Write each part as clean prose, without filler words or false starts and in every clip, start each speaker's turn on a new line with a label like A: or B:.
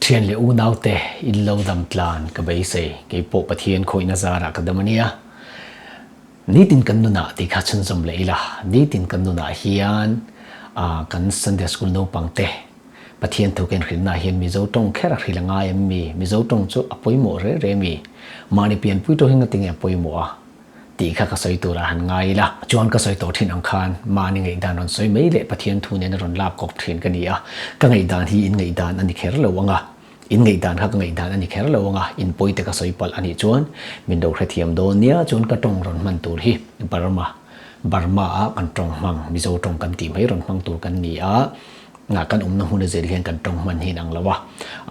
A: Thian leh unaute in lo dam tlan ka beisei, keipawh Pathian khawihna zarah ka dam a nia. Nitin kan nunah tih kha chhunzawm leh ila, nitin kan nunah hian kan Sunday School naupang te Pathian thu kan hrilhna ah hian Mizo tawng kher a hrilh a ngai em mi? Mizo tawng chu a pawimawh reh reh mi? Mahni pianpui tawng hi ngatinge a pawimawh a? Tih kha ka sawi turah han ngai ila. Chuan ka sawi tawh thin ang khan mahni ngaihdan rawn sawi mai leh Pathian thu nena rawn lak kawp thin ka ni a, ka ngaihdan hi in ngaihdan a ni kher lo ang a, in ngaihdan kha ka ngaihdan a ni kher lo ang a, in pawi te ka sawi palh a nih chuan min lo hrethiam dawn nia chuan ka tawng rawn hman tur hi Burma, Burma ah kan tawng hmang, Mizo tawng kan tih mai rawn hmang tur kan ni a. Nga kan awmna hmun a zel hian kan tawng hman hi inang lo a,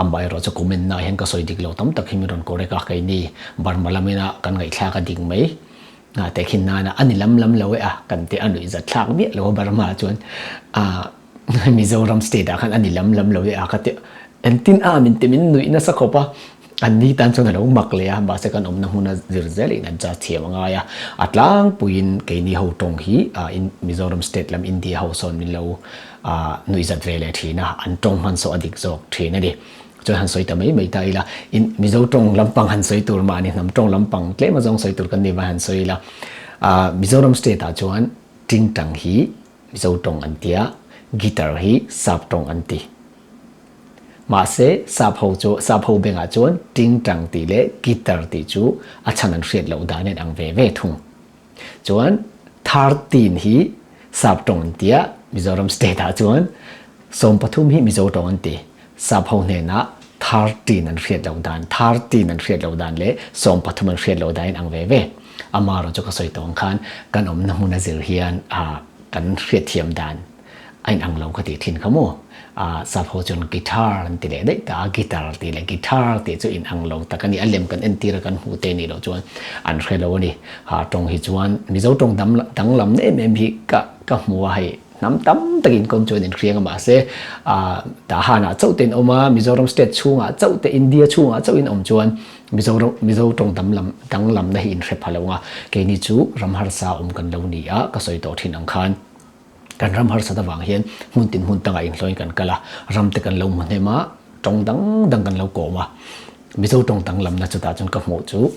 A: amaherawh chu comment na hian ka sawi dik lo tam tak hi min rawn correct a, keini Burma lamina kan ngaihthlak a dik mai. Nga tehkhin nana a ni lam lam lo e a kan tih a nuihzat thlak miah lo a Burma ah chuan ah Mizoram state ah khan a ni lam lam lo e a ka ti engtin a min ti min nuih nasa khawp a. An ni tan chuan a lo mak leh a, mahse kan awmna hmuna zir zelin an charge thiam a ngai a. A tlangpuiin keini ho tawng hi Mizoram state lam India ho sawn min lo nuihzat ve leh thin a, an tawng hman saw a dik zawk thin a ni. Chuan han sawi ta mai mai ta ila, Mizo tawng lampang han sawi tur mahni hnam tawng lampang tlem azawng sawi tur kan ni vai han sawi ila, Mizoram state ah chuan tingtang hi Mizo tawng an ti a, guitar hi sap tawng an ti. Mahse, sap ho chu sap ho bengah chuan tingtang tih leh guitar tih chu a chhan an hriat loh dan in ang ve ve thung. Chuan 13 hi sap tawng an tia, Mizoram state ah chuan 13 hi Mizo tawng an ti. Sap ho hnenah 13 an hriat loh dan, 13 an hriat loh dan leh 13 an hriat loh dan in ang ve ve. Amaherawhchu chu ka sawi tawh ang khan kan awmna hmun a zir hian kan hriatthiam dan A inang lo ka tih thin kha maw? Aah sap ho chuan guitar an ti leh daih ta a, guitar tih leh guitar tih chu inang lo tak a ni. A lem kan entir a kan hmuh te nih loh chuan an hre lo a ni. Ha tawng hi chuan Mizo tawng dam danglam em em hi ka ka hmu a hei hnam tam takin kawm chuan inhriang a mahse aah Tahan ah chauh te in awm a, Mizoram state chhungah chauh te India chhungah chauh in awm chuan Mizoram Mizo tawng damlam danglamna hi inhre pha lo ang a, keini chu ram harsa awm kan lo ni a ka sawi tawh thin ang khan. Kan ram harsat avang hian hmun tin hmun tangah inhlawin kan kal a, ram te kan lo hmu hnem a, tawng dang dang kan lo kawm a. Mizo tawng danglamna chutah chuan ka hmuh chu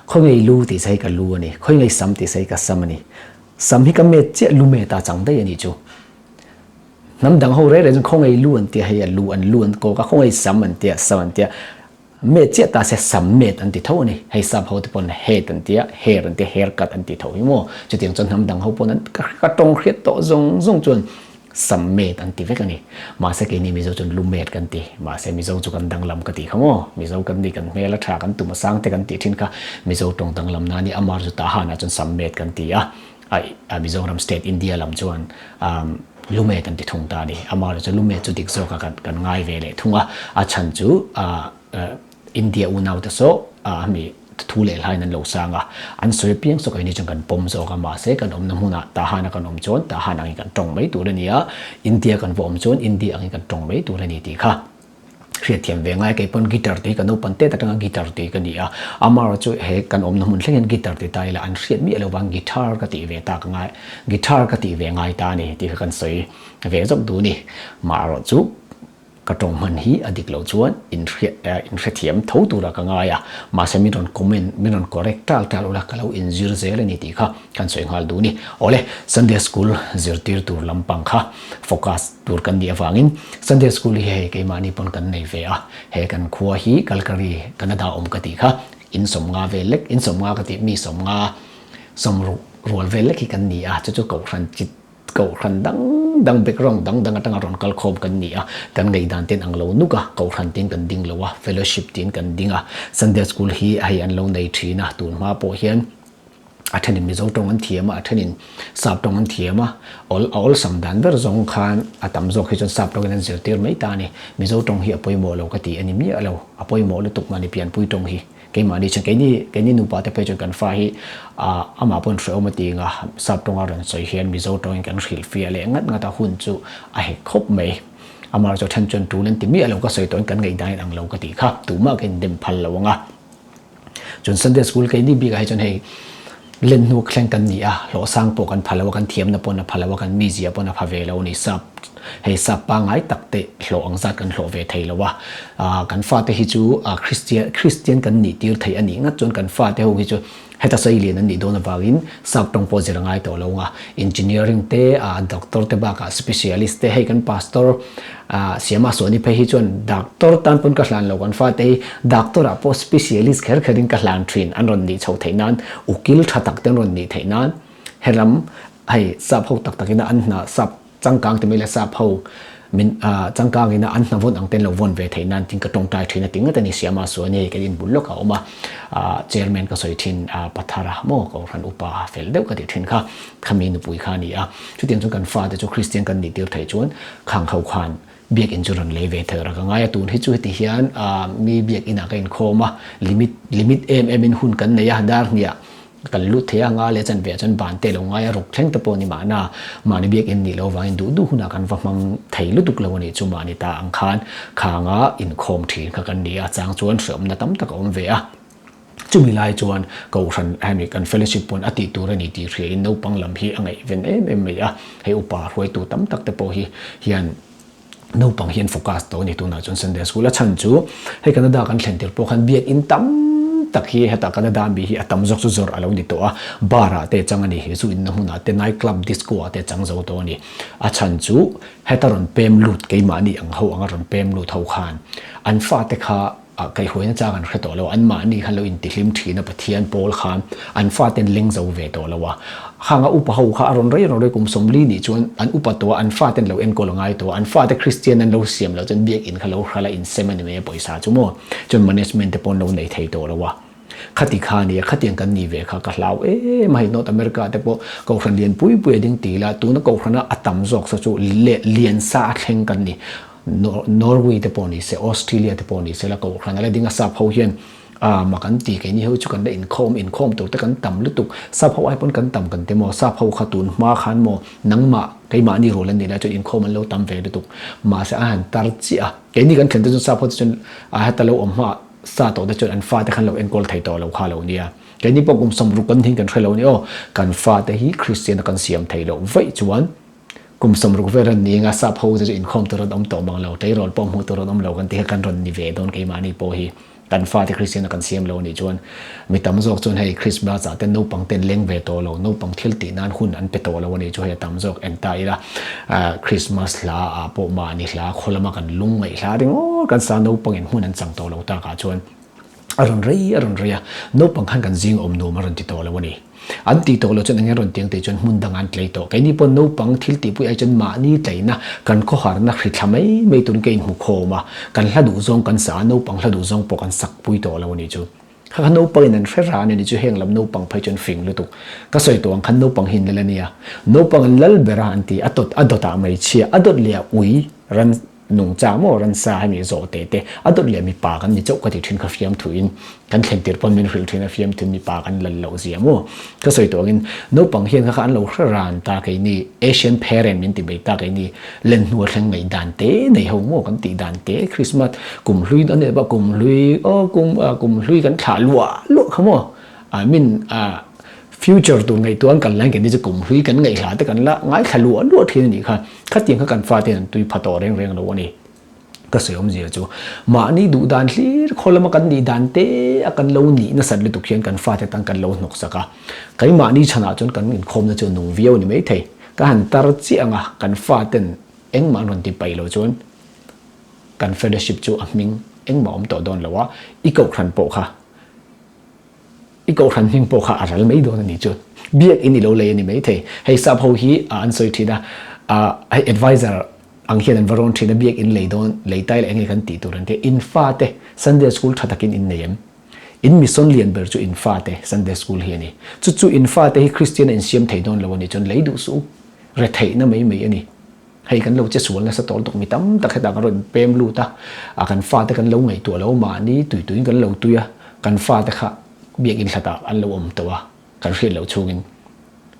A: Khawngei lu tih sa hi ka lu a ni, Khawingei sam tih sa hi ka sam a ni. Sam hi ka met chiah lu met a chang daih a nih chu. Hnam dang ho reng reng chuan Khawngei lu an tia hei a lu an lu an kawk a, Khawngei sam an tia sam an tia. Met chiah ta se sam met an ti tho a ni. Hei sap ho te pawn head an ti a, hair an ti a, hair cut an ti tho hi maw. Chutiang chuan hnam dang ho pawn an ka tawng hriat tawh zawng zawng chuan sam met an ti vek a ni. Mahse keini Mizo chuan lu met kan ti. Mahse Mizo chu kan danglam ka tih kha maw. Mizo kan ni kan hmel a tha kan tum a sang te kan tih thin kha Mizo tawng danglam na a ni. Amar chu Tahan ah chuan sam met kan ti a, a Mizoram state India lam chuan Lume kan ti thung ta a ni. Amaherawhchu chu lume chu dik zawka kan ngai ve leh thung a, a chhan chu India unaute saw hemi thu leh hlaiin an lo sang a, an sawi apiang saw keini chuan kan pawm zawk a, mahse kan awmna hmunah Tahana kan awm chuan Tahan angin kan tawng mai tur a ni a, India kan va awm chuan India angin kan tawng mai tur a ni tih kha. Hriatthiam ve ngai kei pawn guitar tih hi ka naupan tet atanga guitar tih ka ni a, amaherawh chu he kan awmna hmun thleng hian guitar ti ta ila an hriat miah lo vang guitar ka tih ve tak ngai guitar ka tih ve ngai ta a ni tih kha kan sawi ve zawk duh a ni. Maherawh chu ka tawng hman hi a dik loh chuan inhriat inhrethiam tho tura ka ngai a, mahse min rawn comment min rawn correct tal tal ula ka lo inzir zel a ni tih kha kan sawi nghal duh a ni. Awle Sunday school zirtir tur lampang kha focus tur kan nih avangin Sunday School hi hei keimahni pawn kan nei ve a, he kan khua hi Calgary, Canada awm ka tih kha in sawmnga vel lek, in sawmnga ka tih mi sawmnga sawmruk rual vel lek hi kan ni a, chu chu kohhran chi kohhran dang dang background dang dang atanga rawn kal khawm kan ni a, kan ngaihdan ten ang lo nuk a, kohhran tin kan ding lo a, fellowship tin kan ding a, Sunday School hi hei an lo nei thin a, tun hma pawh hian. A thenin Mizo tawng an thiam a, a thenin Sap tawng an thiam a, awl a awlsam dan ber zawng khan a tam zawk hi chuan Sap tawngin an zirtir mai ta a ni. Mizo tawng hi a pawimawh lo ka ti a ni miah lo, a pawimawh lutuk mahni pianpui tawng hi. Keimahni chuan keini keini nupa te phei chuan kan fa hi ah amah pawn hrehawm a ti ang a, Sap tawnga rawn sawi hian Mizo tawngin kan hrilhfiah leh ngat ngat a hun chu a hek khawp mai. Amah chu a then chuan tul an ti miah lo ka sawi tawhin kan ngaihdan in ang lo ka tih kha tumah ka indem phal lo ang a. Chuan Sunday School keini bikah hi chuan hei len hnu thleng kan ni a, hlawhsang pawh kan pha lo a, kan thiamna pawn a pha lo a, kan mizia pawn a pha ve lo a ni. Sap Hei sap pangngai tak te hlawh ang zat kan hlawh ve thei lo a. Kan fate hi chu Kristian Kristian kan nih tir thei a nih ngat chuan kan fate ho hi chu heta sawi lian an nih dawn avangin sap tawng pawh zir a ngai tawh lo nga. Engineering te, doctor te bakah specialist te hei kan pastor Siama Sawni phei hi chuan doctor tan pawn ka hlan lo kan fate hi doctor ah pawh specialist kher kherin ka hlan thin an rawn nih chho theih nan ukil tha tak te an rawn nih theih nan helam hei sap ho tak takin an hna sap Changkang ti mai le sap ho min changkang ina an hna vawn ang ten lo vawn ve theih nan tin ka tawngtai thin a ti ngat a ni Siama suan hei kan inbul lawk a awm a chairman ka sawi thin Pathara maw Kohhran upa fel deuh ka tih thin kha khami nupui kha a ni a chutiang chuan kan fate chu Kristian kan nih tir theih chuan khang ho khan biakinn chu rawn lei ve thei rawh ka ngai a tun hi chu heti hian mi biakinn ah ka inkhawm a limit limit em em in hun kan nei a dar hniah Kan lut thei a, nga leh chanve ah chuan ban te lo ngai a, ruk thleng te pawh ni mahna mahni biakinn nih loh vangin duh duh hunah kan va hmang thei lutuk lo a nih chu mahni ta ang khan khanga inkhawm thin kha kan ni a, chang chuan hreawmna tam tak a awm ve a. Chumi lai chuan Kohhran hemi kan fellowship pawn a tih tur a ni tih hriain naupang lam hi a ngaihven em em mai a, hei upa hruaitu tam tak te pawh hi hian naupang hian focus tawh a ni tunah chuan Sunday school a chhan chu hei Canada kan thlen tir pawh khan biakinn tam tak hi hetah Canada mi hi a tam zawk chu zawrh a lo ni tawh a bar ah te chang a ni zu inna hmunah te night club disco ah te chang zo tawh a ni a chhan chu heta rawn pem lut keimahni ang ho anga rawn pem lut ho khan an fate kha Ah kaihhuaina chang an hre tawh lo, anmahni khan lo intihlim thin a Pathian pawl khan an fate an leng zo ve tawh lo a. Khang a upa ho kha a rawn rei rawn rei kum 40 nih chuan an upa tawh a, an fate an lo enkawl a ngai tawh a, an fate Kristian an lo siam loh chuan biakinn kha lo hral a insem a ni mai a pawisa chu maw chuan management te pawh an lo nei thei tawh lo a. Khati kha nia, khatiang kan ni ve kha ka hlau em a hei North America te pawh Kohhran lian pui pui a ding ti la, tuna Kohhrana a tam zawk saw chu lian sa a thleng kan ni. Norway te pawh ni se, Australia te pawh ni se la Kohhran a la ding a sap ho hian a mak an ti keini ho chu kan la inkhawm inkhawm tur te kan tam lutuk sap ho ai pawn kan tam kan ti maw sap ho kha tun hma khan maw nangmah keimahni rual an nih lai chuan inkhawm an lo tam ve lutuk mahse a han tar chiah a keini kan thlen te chuan sap ho te chuan a heta lo awm hma sa tawh te chuan an fate khan lo enkawl thei tawh lo kha lo nia keini pawh kum 60 kan hin kan hre lo ni aw kan fate hi Kristian a kan siam thei loh vaih chuan Kum 60 vel rawn ni anga sap ho te chu inkhawm tur an awm tawh mang lo, tleirawl pawh hmuh tur an awm lo kan ti kha kan rawn ni ve dawn keimahni pawh hi kan fate Kristian a kan siam lo anih chuan mi tam zawk chuan hei Christmas ah te naupang te an leng ve tawh lo, naupang thil tih nan hun an pe tawh lo anih chu hei a tam zawk en ta ila Christmas hla ah pawh mahni hla khaw lama kan lung ngaih hla ringawt kan sa naupang in hmun an chang tawh lo tak ah chuan A rawn rei a rawn rei a, naupang khan kan zing awm nuam a rawn ti tawh lo a ni. An ti tawh lo chuan eng nge rawn tiang tih chuan hmun dangah an tlei tawh. Keini pawh naupang thil tihpui ai chuan mahni tleina kan khawharna hri thla mai mai turin ka inhmu khawm a, kan hla duh zawng kan sa a, naupang hla duh zawng pawh kan sak pui tawh lo a ni chu. Kha kha naupangin an hre ran a ni chu heng lam naupang phei chuan fing lutuk. Ka sawi tawh ang khan naupang hi an lal a nia. Naupang an lal ber a an ti, a tawt a dawtah hmeichhia, a dawt leh a ui ran Nungcha maw ransa hemi zawh te te a dawt leh mipa kan ni chauh ka ti thin kha fiamthuin kan thlen tir pawn min hrilh thin a fiamthuin mipa kan lal loh zia maw ka sawi tawh angin naupang hian kha kha an lo hre ran ta keini Asian parent min ti mai ta keini len hnu a thleng ngaih dan te nei ho maw kan tih dan te Christmas kum hlui an nei bak kum hlui aw kum kum hlui kan thlah luah luah kha maw I mean Future tur ngaihtuah an kal lai keini chu kum hlui kan ngaihhla te kan la ngaithla luah luah thin a nih kha. Khatiang kha kan fate an tui pha tawh reng reng lo a ni. Ka sawi awmzia chu mahni duh dan hlir khaw lama kan nih dan te a kan lo nih nasat lutuk hian kan fate tan kan lo hnawk sak a. Keimahni chhanah chuan kan inkhawmna chu a nung viau a ni maithei. Ka han tar chiah ang a, kan faten engmah an rawn ti paih lo chuan kan fellowship chu a hming engmah a awm tawh dawn lo a, i kohhran pawh kha I kohhran hming pawh kha a ral mai dawn a nih chu. Biakinn i lo lei a ni mai thei. Hei sap ho hi an sawi thin a, hei adviser ang hian an va rawn thin a, biakinn lei dawn, lei tai leh eng nge kan tih tur an ti a, in fate Sunday school tha takin in nei em? In mission lian ber chu in fate Sunday school hi a ni. Chu chu in fate hi Christian a insiam thei dawn lo a nih chuan lei duh suh u. Retheihna mai mai a ni. Hei kan lo che sual nasa tawh lutuk mi tam tak hetah kan rawn pem lut a, a kan fate kan lo ngaihtuah lo mahni tui tuiin kan lo tui a, kan fate kha biakinn hlatah an lo awm tawh a, kan hriat loh chhungin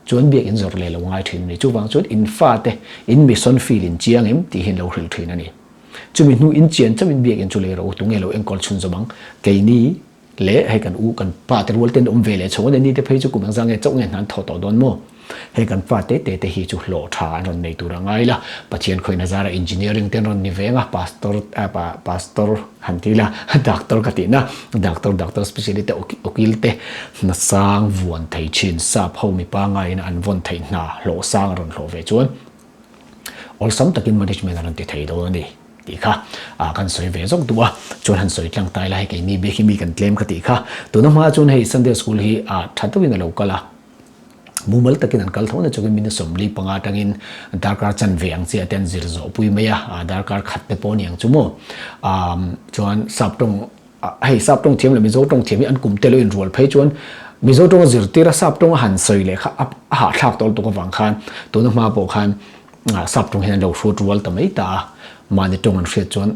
A: chuan biakinn zawrh leh lo ngai thin a ni. Chuvang chuan in fate in mission field in chiang em tih hi an lo hrilh thin a ni. Chumi hnu in chian chauhin biakinn chu lei rawh u, tunge lo enkawl chhun zawm ang? Keini leh hei kan u kan pa te rual ten awm ve leh chho a ni, ni te phei chu kum engzah nge chauh nge hna an thawh tawh dawn maw? Hei kan fa te te te hi chu hlawh tha an rawn nei tur a ngai la, Pathian khawihna zara engineering te an rawn ni ve ang a, pastor pastor han ti la, doctor ka tihna, doctor doctor specialist te ukil te hna sang vuan thei thin sap ho mipa ngaiin an vawn theih hna hlawh sang a rawn hlawh ve chuan awlsam takin management a rawn ti thei dawn a ni tih kha kan sawi ve zawk duh a, chuan han sawi tlang tai la hei keini bik hi mi kan tlem ka tih kha tuna hma chuan hei Sunday school hi tha deuhin a lo kal a. Mumal takin an kal tho na chukin minute 45 atangin darkar chanve ang chiah te an zir zawh pui mai a, darkar khat te pawh a ni ang chu maw. Chuan sap tawng, hei sap tawng thiam leh Mizo tawng thiam hi an kum te lo inrual phei chuan Mizo tawng a zirtir a sap tawng a han sawi leh kha a hahthlak tawh lutuk avang khan tuna hma pawh khan sap tawng hian an lo hrut rual ta mai ta a, mahni tawng an hriat chuan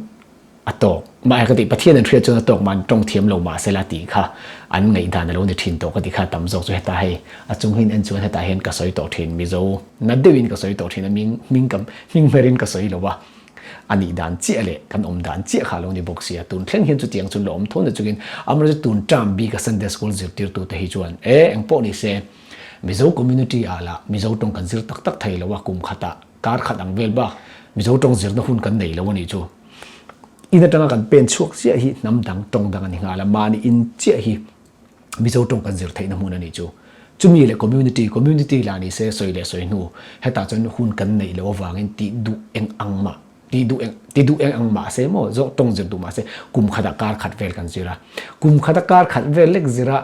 A: A tawk. Mahse ka tih Pathian an hriat chuan a tawk mah an tawng thiam lo mahse la tih kha an ngaihdan a lo ni thin tawh ka tih kha tam zawk chu hetah hei a chung hin en chuan hetah hian ka sawi tawh thin Mizo na deuhin ka sawi tawh thin a ming hming ka hming hmerin ka sawi lo a a nih dan chiah leh kan awm dan chiah kha a lo ni bawk sia tun thleng hian chutiang chu la awm tho na chungin amaherawhchu tun term bik a Sunday School zirtirtute hi chuan e engpawh ni se Mizo community ah lah Mizo tawng kan zir tak tak thei lo a kum khatah Kar khat ang vel bak Mizo tawng zirna hun kan nei lo a nih chu. In atanga kan pen chhuak chiah hi hnam dang tawng dang a ni nghal a, mahni in chiah hi Mizo tawng kan zir theihna hmun a nih chu. Chumi leh community, community lah ni se sawi leh sawi hnu, hetah chuan hun kan neih loh avangin tih duh eng ang mah, tih duh eng, ti duh eng ang mah se maw, zawh tawng zir duh mah se kum khatah kar khat vel kan zir a. Kum khata kar khat vel lek zira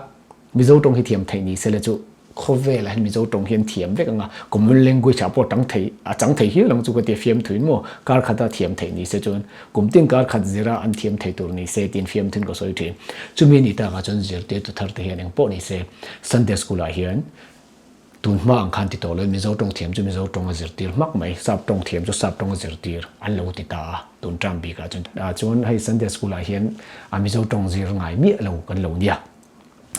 A: Mizo tawng hi thiam theih ni se le chu khawvelah hian Mizo tawng hi an thiam vek ang a, common language ah pawh tang thei a chang thei hial ang chu ka ti a fiamthuin maw kar khata thiam theih ni se chuan kum tin kar khat zira an thiam thei tur ni se tiin fiamthuin ka sawi thin. Chumi ni takah chuan zirtirtu thar te hian eng pawh ni se Sunday school ah hian tun hma ang khan ti tawh loin Mizo tawng thiam chu Mizo tawng a zirtir hmak mai, Sap tawng thiam chu Sap tawng a zirtir an lo ti ta a tun term bikah chuan. Chuan hei Sunday school ah hian a Mizo tawng zir ngai miah lo kan lo nia.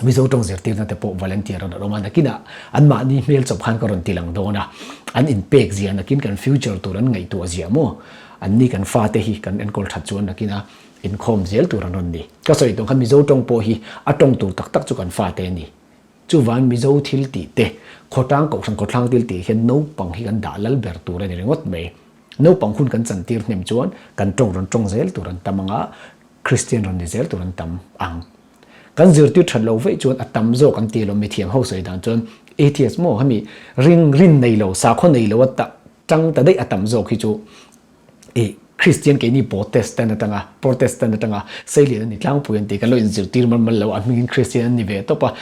A: Mizo tawng zirtirna te pawh volunteer an awm a, nakinah anmahni hmel chawp khan ka rawn ti lang dawn a, an inpek zia nakin kan future tur an ngaihtuah zia maw, anni kan fate hi kan enkawl that chuan nakina inkhawm zel tur an rawn ni. Ka sawi tawng khan Mizo tawng pawh hi a tawng tur tak tak chu kan fate a ni. Chuvan Mizo thil tih te, khawtlang kohhran khawthlang thil tih hian naupang hi kan dah lal ber tur a ni ringawt mai. Naupang hun kan chantir hnem chuan kan tawng rawn tawng zel tur an tam ang a, Kristian rawn ni zel tur an tam ang. Kan zirtir that lo veih chuan a tam zawk an ti lo mithiam ho sawi dan chuan atheist maw hemi ring rin nei lo sakhaw nei lo a ta tang ta daih a tam zawk hi chu i Christian keini Protestant atanga Protestant atanga seilian an ni tlangpui an ti kan lo inzirtir mal mal lo a hmingin Christian an ni ve tawp a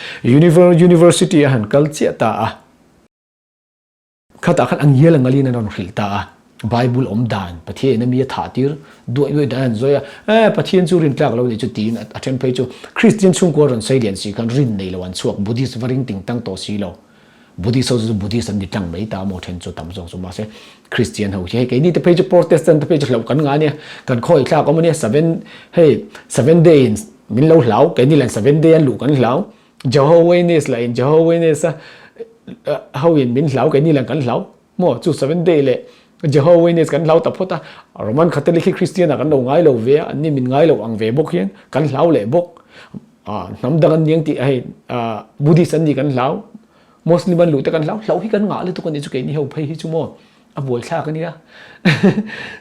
A: University a han kal chiah ta a. Khatah khan a ngial a ngalin an rawn hrilh ta a, Bible awm dan, Pathian in a mi a thah tir duai duai dan an zawi a, Eh, Pathian chu rin tlak lo nih chu tiin a then phei chu Kristian chhungkua rawn sei lian si khan rin nei lo an chhuak, Buddhist va ring ting tang tawh si lo. Buddhist ho chu Buddhist an ni tlang mai ta maw then chu tam zawk chu mahse Kristian ho hi hei keini te phei chu Protestant te phei chu hlauh kan nga ania, kan khawi thlak awm ania, seven hei seven day in min lo hlau, keini lan seven day an luh kan hlau. Jehovah Witness lah in Jehovah Witness a ho in min hlau keini lang kan hlau maw chu seven day leh Jehovah Witness kan hlau ta phawt a Roman Catholic hi Christian ah kan lo ngai lo ve a anni min ngai lo ang ve bawk hian kan hlau leh bawk hnam dang an niang tih hei Buddhist an ni kan hlau Muslim an luh te kan hlau hlau hi kan ngah lutuk ani chu keini ho phei hi chu maw a buaithlak ania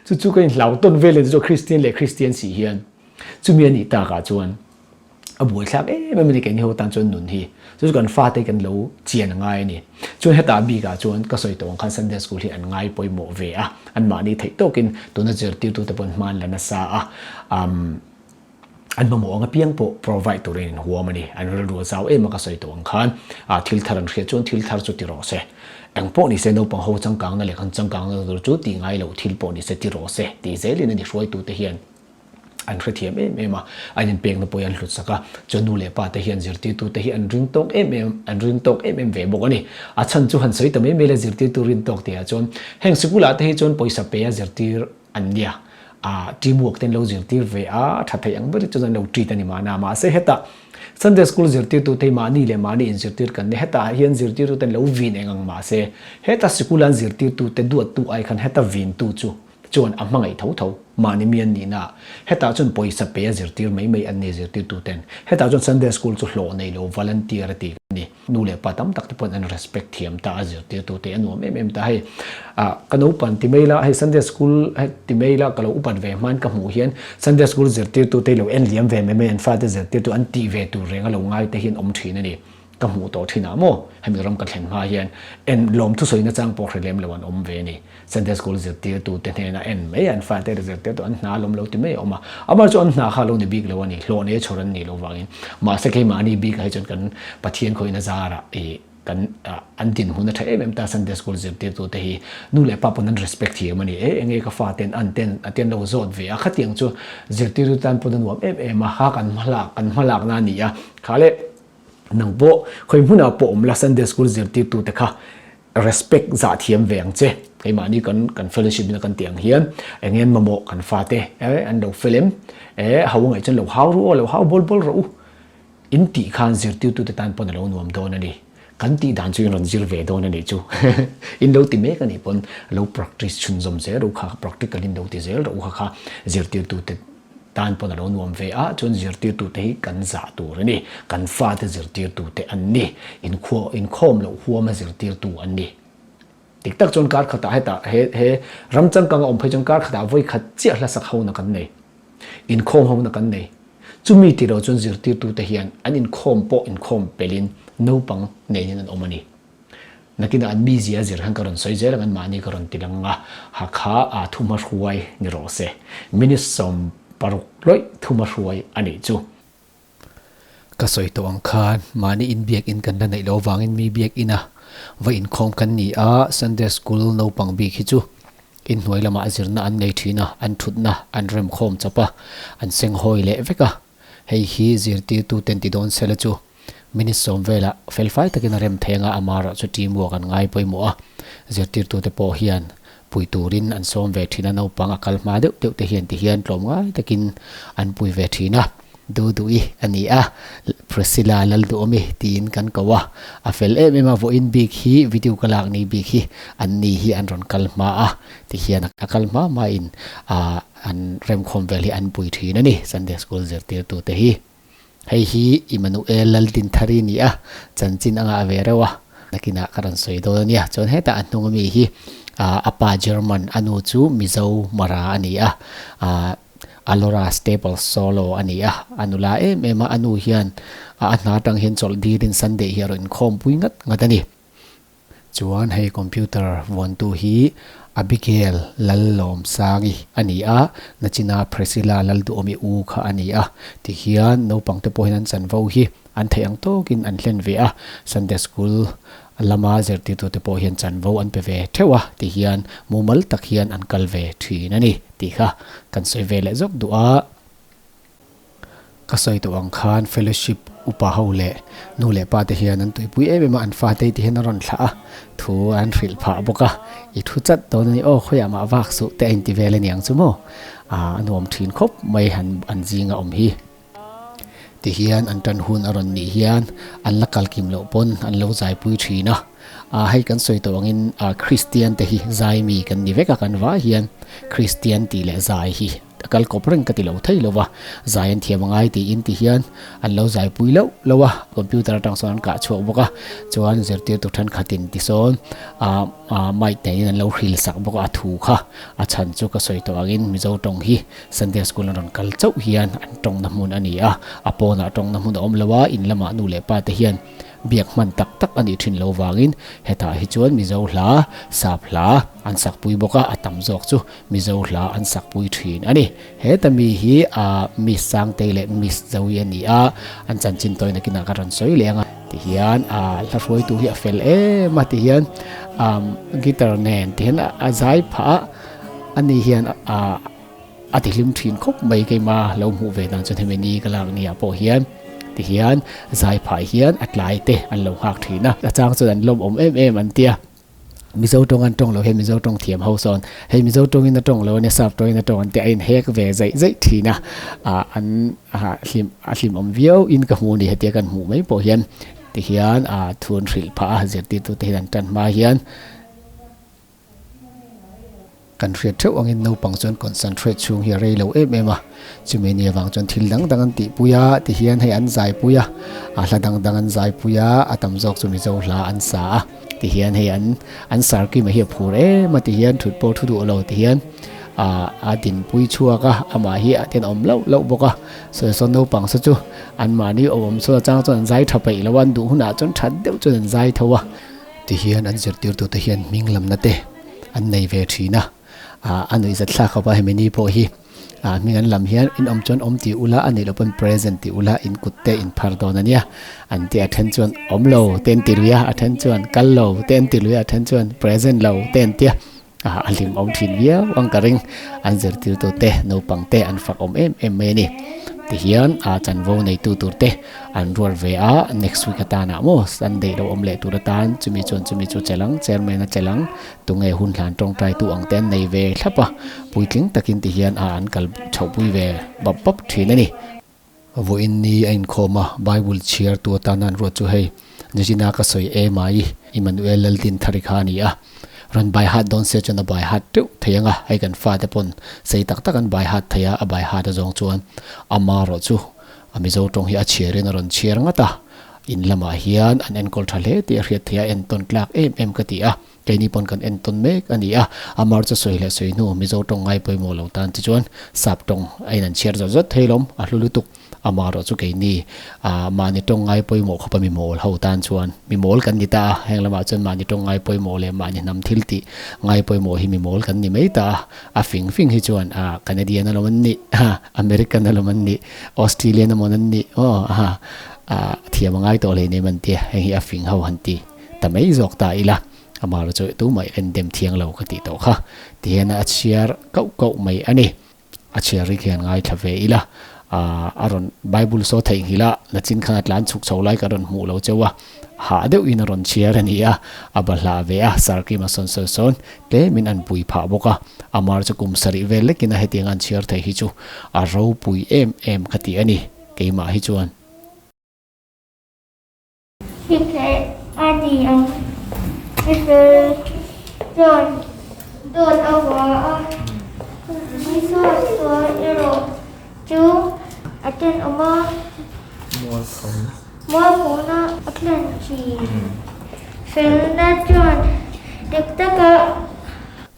A: chu chu ka in hlau tawn vel chu Christian leh Christian si hian chumi anih takah chuan A buaithlak em em a ni keini ho tan chuan nun hi. Chu chu kan fate kan lo chian a ngai a ni. Chuan hetah bikah chuan ka sawi tawh ang khan Sunday School hi an ngai pawimawh ve a, anmahni theih tawkin tuna zirtirtute pawh an hma an la nasa a, umm an mamawh ang apiang pawh provide turin an huam a ni. An rilru a zau em a ka sawi tawh ang khan thil thar an hriat chuan thil thar chu ti rawh se. Eng pawh ni se naupang ho changkangna leh kan changkangna tur chu tih ngai loh thil pawh ni se ti rawh se tih zelin a ni hruaitute hian. An hrethiam em em a, an inpekna pawh hi an hlut sak a, chuan nu leh pa te hian zirtirtute hi an ring tawk em em, an ring tawk em em ve bawk a ni. A chhan chu han sawi ta mai mai la zirtirtu rin tawk tihah chuan heng sikulah te hi chuan pawisa pe a zirtir an nia, ah team work te an lo zirtir ve a, tha theih ang ber hi chuan an lo treat a ni mahna, mahse hetah Sunday school zirtirtute hi mahni leh mahni inzirtir kan ni, hetah hian zirtirtute an lo vin eng ang mahse heta sikula an zirtirtute duattu ai khan heta vintu chu Chuan a hmangaih tho tho, mahni mi an nihna ah. Hetah chuan pawisa pe a zirtir mai mai an ni zirtirtu ten. Hetah chuan Sunday School chu hlawh nei lo volunteer a ti. ni. Nu leh pa tam tak te pawhin an respect thiam ta a, zirtirtu te a nuam em em ta. Hei ah ka naupan ti mai la, hei Sunday school hei ti mai la ka lo upat ve hmain ka hmuh hian Sunday school zirtirtu te lo en liam ve mai mai an fate zirtirtu an tih ve tur reng a lo ngai te hian awm thin a ni. Ka hmuh tawh thin ah maw hemi ram ka thlen hma hian en lawm thusawi nachang pawh hre lem lo an awm ve a ni. Sunday school zirtirtu te hnena en mai an fate zirtirtu an hna lawm lo ti mai a awm a, amah chu an hna kha lo ni bik lo a ni, hlawh nei chhawr an nih loh vangin. Mahse keimahni bikah hi chuan kan Pathian khawina zarah ih kan an dinhmun a tha em em ta Sunday school zirtirtu te hi nu leh pa pawn an respect thiam a ni e, enge ka faten an ten a ten lo zawt ve a, khatiang chu zirtirtu tan pawn a nuam em em a, kha kan hmalak kan hmalakna a ni a, kha le nang pawh khawi hmunah pawh awm la Sunday school zirtirtu te kha Respect zah thiam ve ang che. Keimahni kan kan fellowship in a kan tih ang hian eng nge mamawh kan fate eh an lo fel em eh ho ngaih chuan lo hau ru aw lo hau bawl bawl rawh u in tih khan zirtirtute tan pawn a lo nuam dawn a ni. Kan tih dan chu in rawn zir ve dawn a nih chu. In lo ti mek a nih pawn lo practice chhunzawm zel rawh u kha practical in lo ti zel rawh u kha kha zirtirtute Tan pawn a lo nuam ve a, chuan zirtirtute hi kan zah tur a ni. Kan fate zirtirtute an ni. Inkhua, inkhawm loh huama zirtirtu an ni. Dik tak chuan kar khatah hetah he, he ram changkang a awm phei chuan kar khatah vawi khat chiah hlasak hona kan nei. Inkhawm hona kan nei. Chumi ti lo chuan zirtirtute hian an inkhawm pawh inkhawm pelin naupang nenin an awm a ni. Nakinah an mizia zir khan ka rawn sawi zel ang, anmahni ka rawn ti lang a, Hakha ah thuma hruai ni rawh se. Minute 60 lawih thuma hruai a nih chu. Ka sawi tawh ang khan mahni inbiakin kan la neih loh avangin mi biakin a va inkhawm kan ni a, Sunday School naupang bik hi chu inhnuai lamah zirna an nei thin a, an thutna an remkhawm chawp a, an senghawi leh vek a, hei hi zirtirtuten ti dawn sela chu. Minute sawm velah felfai takin a rem thei anga amah erawh chu team work an ngai pawimawh a, zirtirtute pawh hian pui turin an sawm ve thin a, naupang a kal hma deuh deuh te hian ti hian tlawmngai takin an pui ve thin a, Duduih a ni a, Priscilla Lalduhawmi tiin kan ko a, a fel em em a, vawiin bik hi video ka lak ni bik hi an ni hi an rawn kal hma a, ti hian a kal hma hma in an remkhawm vel hi an pui thin a ni Sunday School zirtirtute hi. Hei hi Immanuel Laldinthari ni a, chanchin a ngah ve reuh a, nakinah ka rawn sawi dawn a nia. Chuan hetah a hnung ami hi a pa German, a nu chu Mizo Mara a ni a, Alora Staples Solo a ni a, a nula em em a, a nu hian a hna atang hian chawlh dilin Sunday hi a rawn inkhawmpui ngat ngat a ni. Chuan hei computer vuantu hi Abigail Lallawmsangi a ni a, nachina Priscilla Lalduhawmi u kha a ni a. Tihian naupang te pawhin an chanvo hi an theih ang tawkin an hlen ve a, Sunday School lama zirtirtute pawh hian chanvo an pe ve theuh a, tihian mumal tak hian an kal ve thin a ni tih kha kan sawi ve leh zawk duh a. Ka sawi tawh ang khan fellowship upa ho leh nu leh pa te hian an tuipui em em a, an fate te hian a rawn thlah a, thu an hrilh phah bawk a, i thu chat dawn a ni aw khawiah mah vak suh te a inti vel a niang chu maw, ah a nuam thin khawp mai han an zinga awm hi. Tihian an tan hun a rawn nih hian an la kal kim loh pawn an lo zaipui thin a, ah hei kan sawi tawh angin ah Kristian te hi zai mi kan ni vek a kan vai hian Kristian tih leh zai hi A kal kawp reng ka ti lo thei lo va, zai an thiam a ngai tiin ti hian an lo zai pui loh lo a, computer atang sawn an kah chhuak bawk a, chuan zirtirtu thenkhatin ti sawn ah ah mic neiin an lo hril sak bawk a, a thu kha a chhan chu ka sawi tawh angin Mizo tawng hi Sunday school an rawn kal chauh hian an tawngna hmun a ni a, a pawnah tawngna hmun a awm lo a, in lamah nu leh pa te hian Biak hman tak tak a nih thin lo vangin hetah hi chuan Mizo hla, Sap hla an sakpui bawk a, a tam zawk chu Mizo hla an sakpui thin a ni. Heta mi hi a Miss Sangtei leh Miss Zoe a ni a, an chanchin tawi nakinah ka rawn sawi leh ang a. Tihian a hla hruaitu hi a fel em a, tihian guitar nen tihian a zai phah a, ani hian a A ti hlim thin khawp mai keima lo hmuh ve dan chuan hemi ni ka lak ni ah pawh hian ti hian zai phah hian a tlai te an lo nghak thin a, a chang chuan an lawm awm em em an tia. Mizo tawng an tawng lo hian Mizo tawng thiam ho sawn hei Mizo tawngin a tawng lo ania sap tawngin a tawng an tia a inhek ve zaih zaih thin a, ah an hlim a hlim awm viau in ka hmu a ni hetia kan hmuh mai pawh hian ti hian ah thu an hrilh phah a zirtirtu te hian an tan hma hian. Kan hriat theuh angin naupang chuan concentrate chhung hi a rei lo em em a, chumi ni avang chuan thil dang dang an tihpui a, tihian hei an zaipui a, a hla dang dang an zaipui a, a tam zawk chu Mizo hla an sa a, tihian hei an an sarkima hi a phur em a, tihian thut pawh thu duh lo tihian ah a dinpui chhuak a, amah hi a tenawm loh loh bawk a, sawi sawn naupang saw chu anmahni awm awm sawn atang chuan an zai tha peih lo a, an duh hunah chuan that deuh chuan an zai tho a. Tihian an zirtirtute hian hming lamna te an nei ve thin a, ah a nuihzat thlak khawp a hemi ni pawh hi ah hming an lam hian in awm chuan awm tih ula a nih loh pawn present tih ula in kut te in phar dawn a nia an ti a then chuan awm lo te an ti lui a a then chuan kal lo te an ti lui a a then chuan present lo te an ti a ah a hlim awm thin viau ang ka ring an zirtirtu te naupang te an fak awm em em mai a ni tihian ah chanvo neitu tur te An ruat ve a, next week atanah maw Sunday lo awm leh tur atan chumi chuan chumi chu che lang, chairman a che lang, tunge hun hlan tawngtai tu ang te an nei ve thlap a, puitling takin ti hian a an kal chhohpui ve bap bap thin a ni. Vawiin ni a inkhawm a, Bible chhiar tu atana an ruat chu hei, Jejina ka sawi e mai, Emmanuel Laldin Thari kha a ni a, rawn bai hat dawn se chuan a bai hat teuh thei ang a, hei kan fate pawn sei tak tak an bai hat thei a, a bai hat azawng chuan amarawh chu A Mizo tawng hi a chhiarin a rawn chhiar ngat a, in lamah hian an enkawl tha hle tih a hriat theih a, entawn tlak em em ka ti a, keini pawn kan entawn mek a ni a, a mar chu sawi leh sawi hnu Mizo tawng ngai pawimawh lo tan te chuan sap tawng a in an chhiar zawt zawt thei lawm, a hlu lutuk. Amaherawh chu keini ah mahni tawng ngai pawimawh khawpa mi mawl ho tan chuan mi mawl kan ni ta a, heng lamah chuan mahni tawng ngai pawimawh leh mahni hnam thil tih ngai pawimawh hi mi mawl kan ni mai ta a, A fing fing hi chuan a Canadian alawm an nih, American alawm an nih, Australian amawn an nih aw a thiam a ngai tawh hlei nem an tia, heng hi a fing ho han ti ta mai zawk ta ila, amah erawh chu tumah en dem thiang lo ka tih tawh kha ti hian a chhiar kauh kauh mai a ni. A chhiar rik hian ngaithla ve ila, a rawn Bible saw theihnghilh a, nachin khan a tlan chhuk chho lai ka rawn hmuh lo cheu a, hah deuhin a rawn chhiar a ni a, a bahlah ve a, Sarkima sawn sawn sawn tlemin an pui phah bawk a, Amar chu kum sarih vel lekin a hetiang an chhiar thei hi chu a ropui em em ka ti a ni, keimah hi chuan.
B: Hi theih a ni ang, mifel chuan dawt a hua a, mi suahsual erawh chu a tenawm a. Mualphona a thlen thin. Felna chuan dik taka.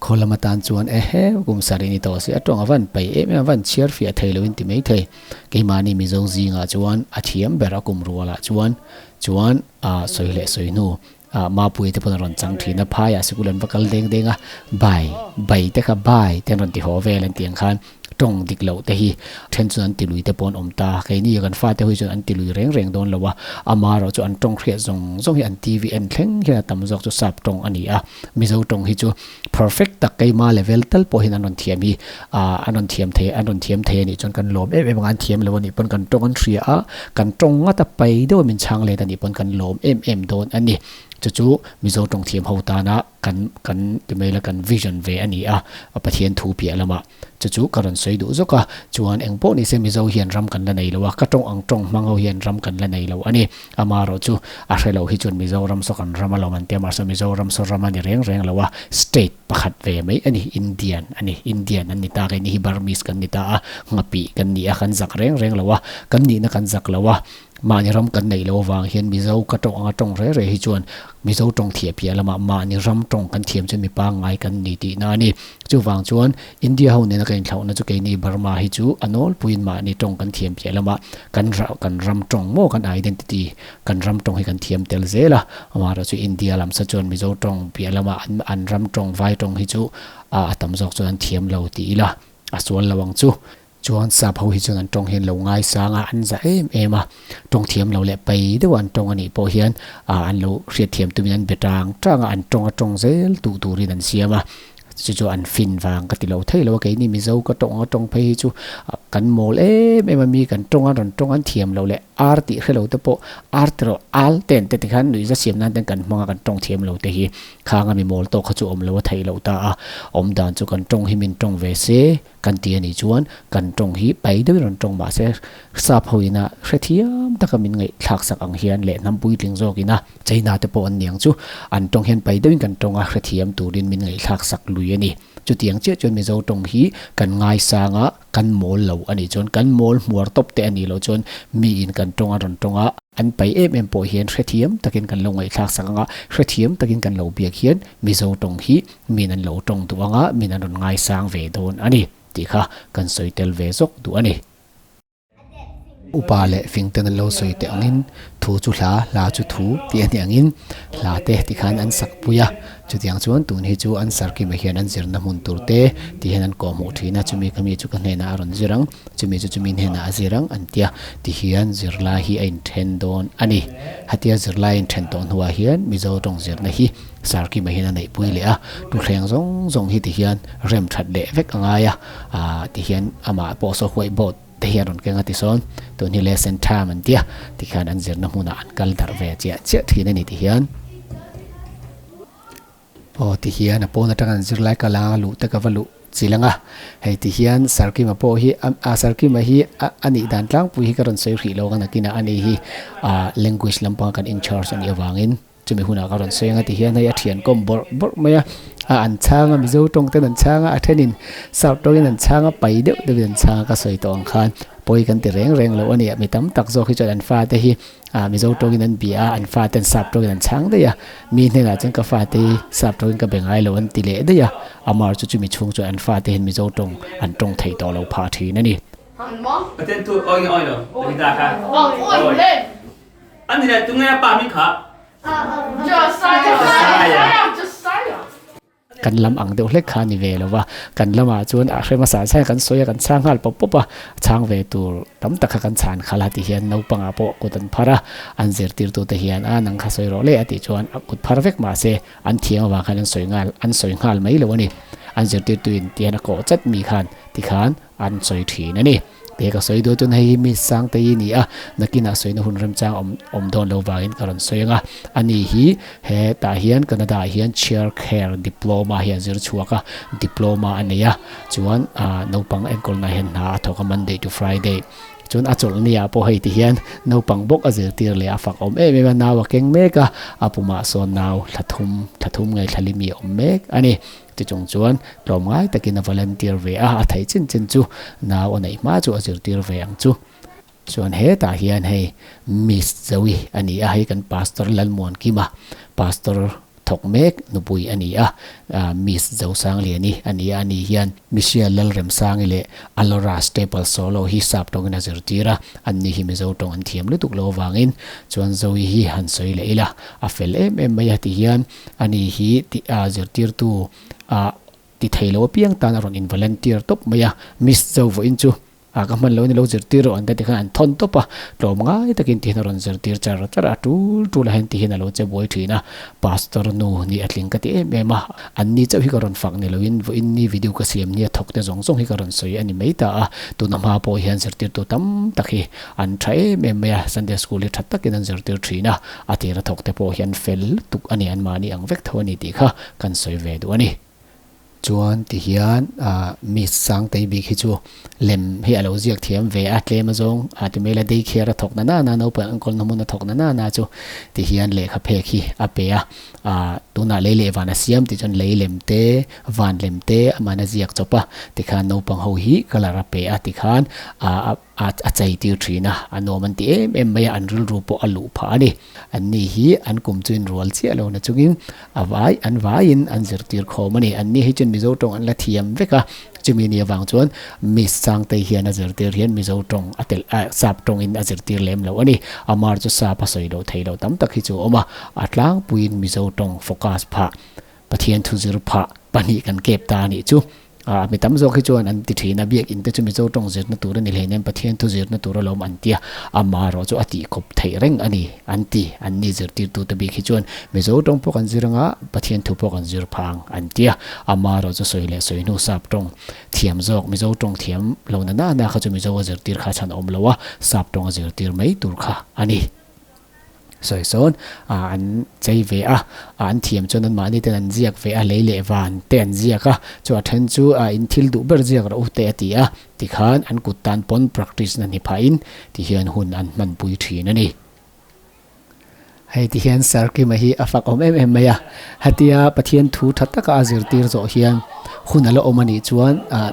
A: Khaw lam atan chuan ehe kum sarih ni tawh se a tawng a van paih em em a van chhiar fiah thei loin ti mai thei. Keimahni Mizo zingah chuan a thiam ber a kum rualah chuan chuan a sawi leh sawi hnu ah Mapuia te pawn a rawn chang thin a, phaiah sikul an va kal deng deng a, bai bai te kha bai te an rawn ti haw vel an tih ang khan tawng dik loh te hi then chuan an ti lui te pawh an awm ta, keini kan fate ho hi chuan an ti lui reng reng dawn lo a, amaherawh chu an tawng hriat zawng zawng hi an TV en thleng hian a tam zawk chu sap tawng a ni a, Mizo tawng hi chu perfect tak keima level tal pawh hian an rawn thiam hi ah an rawn thiam thei an rawn thiam thei a nih chuan kan lawm em em ang a, an thiam lo a nih pawn kan tawng an hria a, kan tawng ngata pai deuh a min chhang let a nih pawn kan lawm em em dawn a ni. Chu chu Mizo tawng thiam ho tana kan kan ti mai la kan vision ve a ni a, Pathian thu piah lamah chu chu ka rawn sawi duh zawk a, chuan eng pawh ni se Mizo hian ram kan la nei lo a, ka tawng ang tawng hmang ho hian ram kan la nei lo a ni. Amaherawh chu a hre lo hi chuan Mizoram saw kan ram alawm an ti a, mahse Mizoram saw ram a ni reng reng lo a, state pakhat ve mai a ni, Indian a ni, Indian an ni ta, keini hi Burmese kan ni ta a, nghapih kan ni a, kan zak reng reng lo a, kan nihna kan zak lo a, mahni ram kan neih loh avang hian Mizo ka tawng anga tawng reng reng hi chuan Mizo tawng thiah piah lamah mahni ram tawng kan thiam chuan mi pangngai kan ni tihna a ni. Chuvang chuan India ho nena kan inthlauhna chu keini Burma hi chu a nawlpuiin mahni tawng kan thiam piah lamah kan kan ram tawng maw kan identity kan ram tawng hi kan thiam tel zel a, amaherawh chu India lam sa chuan Mizo tawng piah lamah an an ram tawng vai tawng hi chu a tam zawk chuan an thiam lo tih ila a sual lo ang chu. Chuan sap ho hi chuan an tawng hian lo ngaisang a, an za em em a, tawng thiam lo leh pai deuh an tawng a nih pawh hian ah an lo hriatthiam tumin an be tang tang a, an tawng a tawng zel duh turin an siam a, chu chu an fin vang ka ti lo thei lo a, keini Mizo ka tawng a tawng phei hi chu kan mawl em em a mi kan tawng a rawn tawng an thiam lo leh ar tih hre lo te pawh ar te rawh al te an te tikhan nuihza siam nan ten kan hmang a kan tawng thiam lo te hi khang a mi mawl tawk kha chu awm lo a theih loh ta a, awm dan chu kan tawng hi min tawng ve se. Kan ti a nih chuan kan tawng hi pai deuhin rawn tawng mahse sap ho ina hrethiam taka min ngaihthlak sak ang hian leh hnam puitling zawk ina China te pawh an ni ang chu an tawng hian pai deuhin kan tawng a hrethiam turin min ngaihthlak sak lui a ni. Chutiang chiah chuan Mizo tawng hi kan ngaisang a, kan mawl lo a nih chuan kan mawl hmuar tawp te a nih loh chuan miin kan tawng a rawn tawng a, an pai em em pawh hian hrethiam takin kan lo ngaihthlak sak ang a, hrethiam takin kan lo biak hian Mizo tawng hi min an lo tawng duh ang a, min an rawn ngaisang ve dawn a ni tih kha kan sawi tel ve zawk duh a ni. Upa leh fingten an lo sawi teh angin thu chu hla, hla chu thu tih a ni angin hla te tikhan an sak pui a. Chutiang chuan tun hi chu an sarkima hian an zirna hmun tur te ti hian an kawhhmuh thin a, chumi ka mi chu ka hnenah a rawn zir ang, chumi chu chumi hnenah a zir ang an tia ti hian zirlai hi a inthen dawn a ni. Hatia zirlai a inthen tawh hnuah hian Mizo tawng zirna hi sarkima hian a neihpui leh a, thutthleng zawng zawng hi ti hian rem that leh vek a ngai a, ah ti hian amah pawh saw whiteboard te hi a rawn keng a tisawn tun hi lesson time an tia tikhian an zirna hmunah an kal darh ve chiah chiah thin a ni tihian aw tihian a pawn atanga an zirlai kal anga luh te ka va luh chilh anga hei tihian Sarkima pawh hi a Sarkima hi a nih dan tlangpui hi ka rawn sawi hrih lo ang a nakinah a ni hi ah language lampanga kan in charge a nih avangin. Chumi hunah ka rawn sawi anga ti hian hei a thian kawm bawrh bawrh mai a, a an chhang a Mizo tawng ten an chhang a, a thenin South tawngin an chhang a, pai deuh deuhin an chhang a ka sawi tawh ang khan pawi kan ti reng reng lo a ni. Mi tam tak zawk hi chuan an fate hi ah Mizo tawngin an bia a, an faten Sap tawngin an chhang daih a, mi hnenah chuan ka fate hi Sap tawngin ka be ngai lo an ti leh daih a, amah chu chumi chhung chuan an fate hian Mizo tawng an tawng thei tawh lo phah thin a ni.
C: Pathian thu awi nge awi lo? Davida kha awi. An ni le tunge a pa hming kha? Josiah.
A: Kan lam ang deuh hlek kha a ni ve lo va, kan lamah chuan a hre hmasa chhan kan sawi a, kan chhang nghal pawp pawp a, chhang ve tur tam tak kha kan chhan khalh a ti hian naupangah pawh kut an phar a, an zirtirtute hian a nang kha sawi rawh le a tih chuan a kut phar vek mah se an thiang avang khan an sawi nghal an sawi nghal mai lo a ni. An zirtirtuin tihian a kawh chat mi khan tikhan an sawi thin a ni. Te ka sawi duh chuan hei hi mi Sangtei i ni a, nakinah sawina hun remchang awm awm dawn lo vangin ka rawn sawi ang a. Ani hi hetah hian Canada ah hian Chair Care Diploma hi a zir chhuak a, Diploma a nei a, chuan ah naupang enkawlna hian hna a thawk a Monday to Friday. Chuan a chawlhni ah pawh hei ti hian naupang bawk a zirtir leh a fak awm em em a, nau a keng mek a, a pumah sawn nau thla thum thla thum ngei thla limi a awm mek a ni. Ti chung chuan tlawmngai takin a volunteer ve a, a theih chin chin chu nau a neih hma chu a zirtir ve ang chu. Chuan hetah hian hei Miss Zoe a ni a, hei kan Pastor Lalmuankima, Pastor thawk mek nupui a ni a, Miss Zosangliani a ni a, ani hian Michelle Lalremsangi leh Alora Staples Solo hi sap tawngin a zirtir a, anni hi Mizo tawng an thiam lutuk lo avangin chuan Zoe hi han sawi leh ila a fel em em mai a ti hian Ani hi ti a zirtirtu a ti thei lo apiang tan a rawn in volunteer tawp mai a, Miss Zo vawiin chu a ka hman lo a ni lo zirtir rawh an ta tikhan an thawn tawp a, tlawm ngai takin tihian a rawn zirtir char char a, tul tul a hian tihian a lo che buai thin a, Pastor nu nih a tling ka ti em em a, an ni chauh hi ka rawn fak ni loin vawiin ni video ka siam nia thawk te zawng zawng hi ka rawn sawi a ni mai ta a, tuna hma pawh hian zirtirtu tam tak hi an tha em em mai a, Sunday school hi tha takin an zirtir thin a. A tira thawk te pawh hian fel lutuk a ni, anmahni ang vek tho a ni tih kha kan sawi ve duh a ni. Chuan ti hian Miss Sangtei bik hi chu lem hi a lo ziak thiam ve a, tlem azawng a ti mai la, day care a thawk na na na, naupang enkawl na hmun a thawk na na na chu ti hian lehkha phek hi a pe a, tunah lei leh van a siam tih chuan lei lem te, van lem te amahna ziak chawp a, tikhan naupang ho hi colour a pe a tikhan A a chei tir thin a, a nuam an ti em em mai a, an rilru pawh a luh phah a ni. An ni hi an kum chu inrual chiah lo na chungin a vai an vaiin an zirtir khawm a ni. An ni hi chuan Mizo tawng an la thiam vek a, chumi ni avang chuan Miss Sangtei hian a zirtir hian Mizo tawng a telh a sap tawngin a zirtir lem lo a ni. Amar chu sap a sawi loh theih loh tam tak hi chu a awm a, a tlangpuiin Mizo tawng focus phah, Pathian thu zir phah pahnih kan kep ta a nih chu. A mi tam zawk hi chuan an ti thin a, biakinn te chu Mizo tawng zirna tur a ni hleinem, Pathian thu zirna tur alawm an ti a, amaherawh chu a tihkawp theih reng a ni an ti. An ni zirtirtute bik hi chuan Mizo tawng pawh kan zir anga Pathian thu pawh kan zir phang an ti a, amaherawh chu sawi leh sawi hnu sap tawng thiam zawk Mizo tawng thiam lo na na na kha chu Mizo a zirtir kha chhan awm lo a, sap tawng a zirtir mai tur kha a ni. Sawi sawn an chei ve a, an thiam chuan anmahni ten an ziak ve a, lei leh van te an ziak a, chu a then chu in thil duh ber ziak rawh u te a ti a, tikhan an kut tan pawn practice na ni phahin tihian hun an hmanpui thin a ni. Hei tihian Sir Kima hi a fak awm em em mai a, hetia Pathian thu tha taka a zirtir zawh hian Hun a la awm a nih chuan ah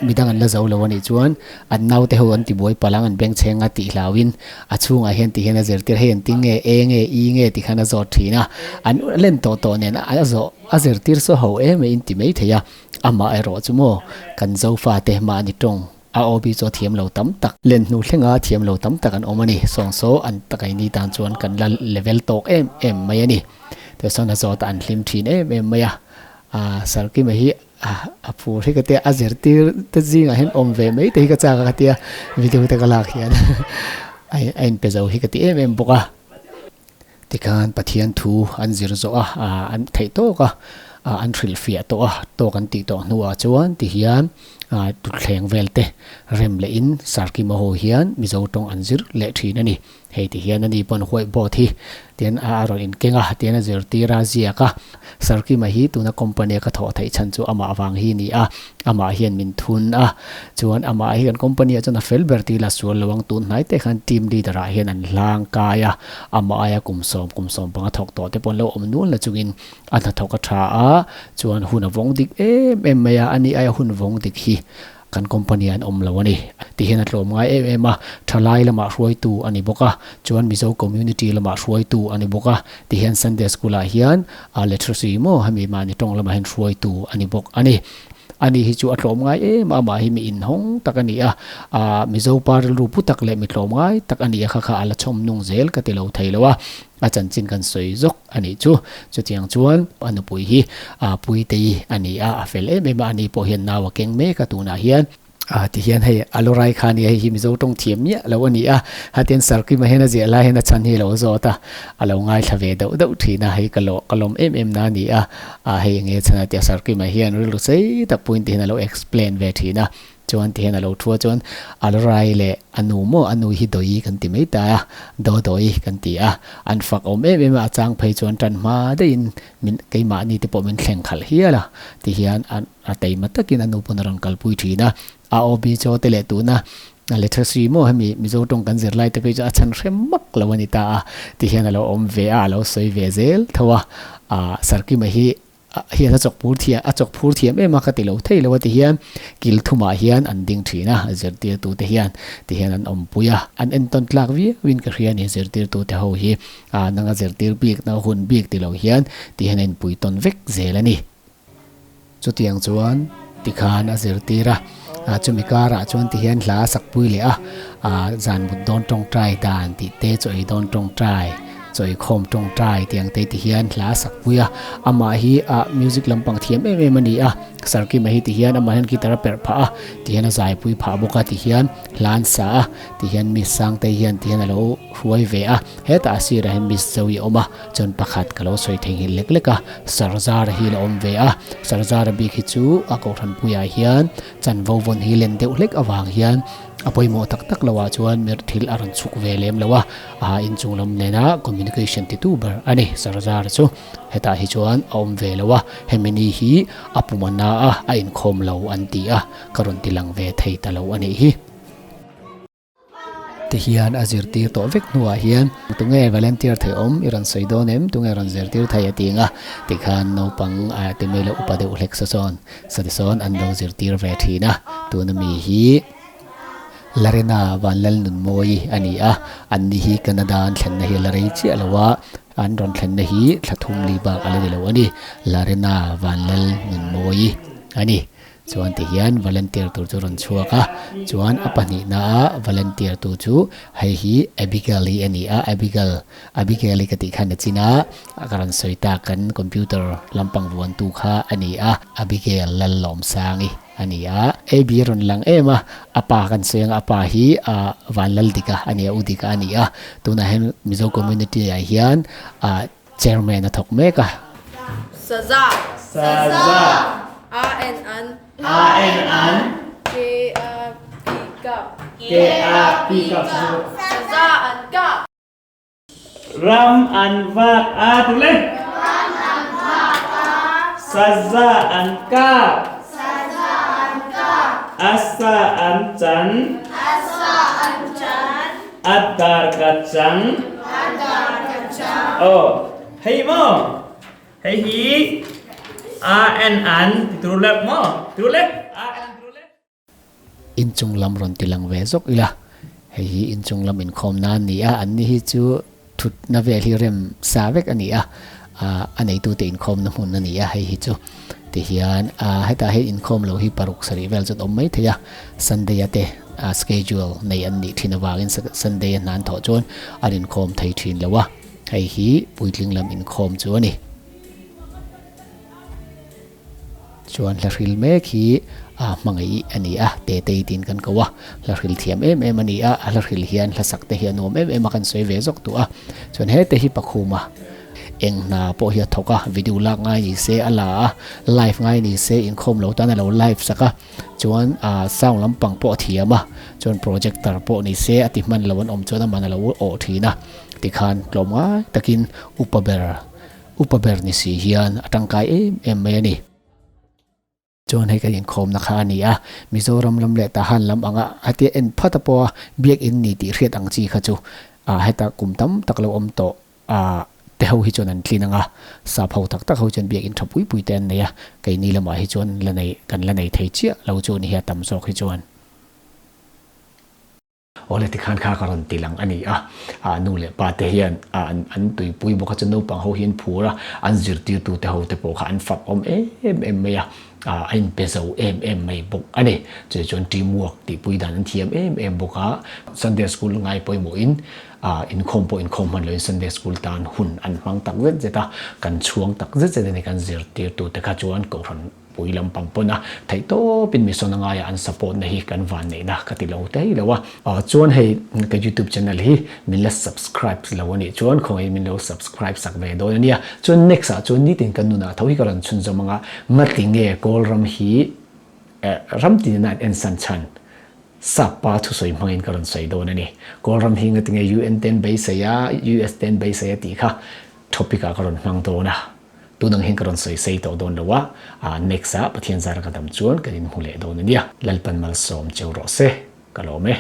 A: midang an la zo lo a nih chuan an naute ho an tibuai palh ang an bengchheng a tih hlauhin a chhungah hian ti hian a zirtir hei an ti nge e nge i nge ti khan a zawt thin a an len tawh tawh nen a zawh a zirtir saw ho em em in ti mai thei a amah erawh chu maw kan Zofate mahni tawng a aw bi chu a thiam lo tam tak len hnu thlenga thiam lo tam tak an awm a ni sawngsaw an takaini tan chuan kan la level tawk em em mai a ni tichuan a zawt a an hlim thin em em mai a ah Sarkima hi a phur hi ka tia a zirtir te zingah hian awm ve mai te hi ka chak a ka tia video te ka lak hian a a inpe zo hi ka ti em em bawk a tikhan Pathian thu an zir zawh a ah an theih tawk a ah an hrilhfiah tawh a tawk an tih tawh hnuah chuan tihian ah tutthleng vel te rem leh in Sarkima ho hian Mizo tawng an zir leh thin a ni. Hei ti hian ani pawn white board hi tian a rawn inkeng a, tian a zirtir a, ziak a. Sarkima hi tuna company a ka thawh theih chhan chu amah vang hi ni a, amah hian min thun a. Chuan amah hi kan company ah chuan a fel ber tih la sual lo ang, tun hnai te khan team leader ah hian an hlang kai a, amah aia kum sawm kum sawm panga thawk tawh te pawh an lo awm nual na chungin a hnathawk a tha a, chuan hun a vawng dik em em mai a, ani aia hun vawng dik hi Kan company an awm lo a ni. Ti hian a tlawm ngai em em a, thalai lamah hruaitu a ni bawk a, chuan Mizo community lamah hruaitu a ni bawk a, ti hian Sunday school ah hian a literacy maw hemi mahni tawng lamah hian hruaitu a ni bawk a ni. Ani hi chu a tlawm ngai em a, amah hi mi inhawng tak a ni a, ah Mizo pa rilru pu tak leh mi tlawm ngai tak a ni a, kha kha a la chhawm nung zel ka ti lo thei lo a. A chanchin kan sawi zawk a nih chu. Chutiang chuan a nupui hi a Puitei a ni a, a fel em em a, ani pawh hian nau a keng mek a tunah hian. A ti hian hei a lawrai kha a nia, hei hi Mizo tawng thiam miah lo a ni a, hatian Sarkima hian a ziah lai hian a chhan hi a lo zawt a, a lo ngaithla ve deuh deuh thin a, hei ka lawh ka lawm em em na a ni a, a hei enge chhan a tia Sarkima hian rilru sei tak puiin ti hian a lo explain ve thin a. Chuan ti hian a lo thu a chuan a la rai leh a nu maw a nu hi Dawii kan ti mai ta a, Daw Dawii kan ti a, an fak awm em em a, a chang phei chuan tan hma daihin min keimahni te pawh min thleng khalh hial a ti hian a a teima takin a nu pawn a rawn kalpui thin a, a aw bi chaw te leh tuna literacy maw hemi Mizo tawng kan zir lai te phei chu a chhan hrem mak lo a ni ta a ti hian a lo awm ve a, a lo sawi ve zel tho a, ah Sarkima hi hian a chawk phur thiam a chawk phur thiam em a ka ti lo thei lo a ti hian kil thumah hian an ding thin a zirtirtu te hian ti hian an awmpui a an entawn tlak viau in ka hria a ni zirtirtu te ho hi ah nanga zirtir bik na hun bik ti lo hian ti hian a inpui tawn vek zel a ni. Chutiang chuan tikhan a zirtir a ah chumi karah chuan ti hian hla a sakpui leh a ah zan mut dawn tawngtai dan tih te chaw ei dawn tawngtai Chawikhawm tawngtai tih ang te ti hian hla a sak pui a, amah hi ah music lampang thiam em em a ni a, Sarkima hi ti hian amah hian guitar a perh phah a, ti hian a zai pui phah bawk a ti hian hla an sa a, ti hian Miss Sangtei hian ti hian a lo hruai ve a, hetah a sirah hian Miss Zoe a awm a, chuan pakhat ka lo sawi theihnghilh lek lek a, Sarzara hi la awm ve a, Sarzara bik hi chu a kohhran puiah hian chanvo vawn hi len deuh hlek avang hian a pawimawh tak tak loah chuan mir thil a rawn chhuk ve lem lo a. A inchung lam nena communication titu ber a ni Sarzar chu hetah hi chuan a awm ve lo a, hemi ni hi a pum a na a, a inkhawm lo an ti a, ka rawn ti lang ve thei ta lo a nih hi. Ti hian a zirtir tawh vek hnuah hian tunge volunteer thei awm i rawn sawi dawn em, tunge rawn zirtir thei a ti ang a, tikhan naupang a ti mai lo upa deuh hlek sa sawn sa ti sawn an lo zirtir ve thin a, tuna mi hi. Larena Vanlalnunmawi a ni a, anni hi Canada an thlenna hi a la rei chiah lo a, an rawn thlenna hi thla thum li bak a la ni lo a ni. Larena Vanlalnunmawi a ni. Chuan ti hian volunteer tur chu rawn chhuak a, chuan a pahnihna a volunteer tu chu hei hi Abigail hi a ni a, Abigail, Abigail hi ka tih khan a chin a, ka rawn sawi tak kan computer lampang vuantu kha a ni a, Abigail Lallawmsangi. A ni a, AB a rawn lang em a, a pa kan sawi ang a, a pa hi ah Vanlaldika a ni a, U Dika a ni a, tunah hian Mizo community ah hian ah chairman a thawk mek a.
D: Saza.
C: Saza.
D: A N An.
C: A N An.
D: K A P Kap.
C: K A P Kap.
D: Saza an kap.
C: Ram an vak a ti le.
B: Ram an vak a.
C: Saza an kap.
B: Saza an kap.
C: A sa an chan.
B: A sa an chan.
C: A dar ka chang.
B: A dar ka chang.
C: Aw, hei maw? Hei hi. A en an ti tur le maw ti ru le A en an ti ru le.
A: Inchung lam rawn ti lang ve zawk ila, hei hi inchung lam inkhawm na a ni a, an ni hi chu thutna vel hi rem sa vek a ni a, a neitute inkhawmna hmun a ni a hei hi chu. Tihian hetah hian inkhawm lo hi paruk sarih vel chuan awm mai thei a, Sunday a te schedule nei an nih thin avangin Sunday a hna an thawh chuan an inkhawm thei thin lo a, hei hi puitling lam inkhawm chu a ni. Chuan hla hril mek hi a hmangaih a ni a, Tetei tiin kan ko a, hla hril thiam em em a ni a, a hla hril hian hla sak te hi a nuam em em a kan sawi ve zawk duh a, chuan hete hi Pakhuma eng hna pawh hi a thawk a, video lak ngai ni se a la a, live ngai ni se inkhawm lo tan a lo live sak a, chuan sound lampang pawh a thiam a, chuan projector pawh ni se a ti hman lo an awm chuan a man a lo awh thin a, tikhan tlawm ngai takin upa ber. Upa ber ni si hian a tangkai em em mai a ni. Chuan hei kan inkhawmna kha a ni a, Mizoram lam leh Tahan lam anga hetia en phat a pawha biakinn ni tih hriat ang chi kha chu heta kum tam tak lo awm tawh te ho hi chuan an tlin ang a, sap ho tak tak ho chuan biakinn tha pui pui te an nei a, keini lamah hi chuan la nei kan la nei thei chiah lo chu a ni hi a tam zawk hi chuan. Awle tikhan kha ka rawn ti lang a ni a, nu leh pa te hian an tuipui bawk a chu naupang ho hi an phur a, an zirtirtu te ho te pawh kha an fak awm em em mai a, a inpe zo em em mai bawk a ni. Chutih chuan team work tihpui dan an thiam em em bawk a, Sunday school ngai pawimawhin inkhawm pawh inkhawm hman loin Sunday school tan hun an hmang tak zet zet a, kan chhuang tak zet zet a ni kan zirtirtu te kha chuan kohhran Pui lampang pawn a theih tawpin mission a ngaia an support na hi kan van neihna ka ti lo thei lo a. Chuan hei ka youtube channel hi min la subscribe lo a nih chuan khawngaih min lo subscribe sak ve dawn a nia. Chuan next ah chuan nitin kan nunah tho hi ka rawn chhunzawm anga ngati nge Kawlram hi ram tin ina an ensan chhan sap pa thusawi hmangin ka rawn sawi dawn a ni. Kawlram hi ngati nge UN ten beisei a US ten beisei a tih kha topic ah ka rawn hmang dawn a. Tun ang hian ka rawn sawi sei tawh dawn lo a, next ah Pathian zara ka dam chuan kan inhmu leh dawn a nia. Lalpan malsawm cheu rawh se, ka lawm e.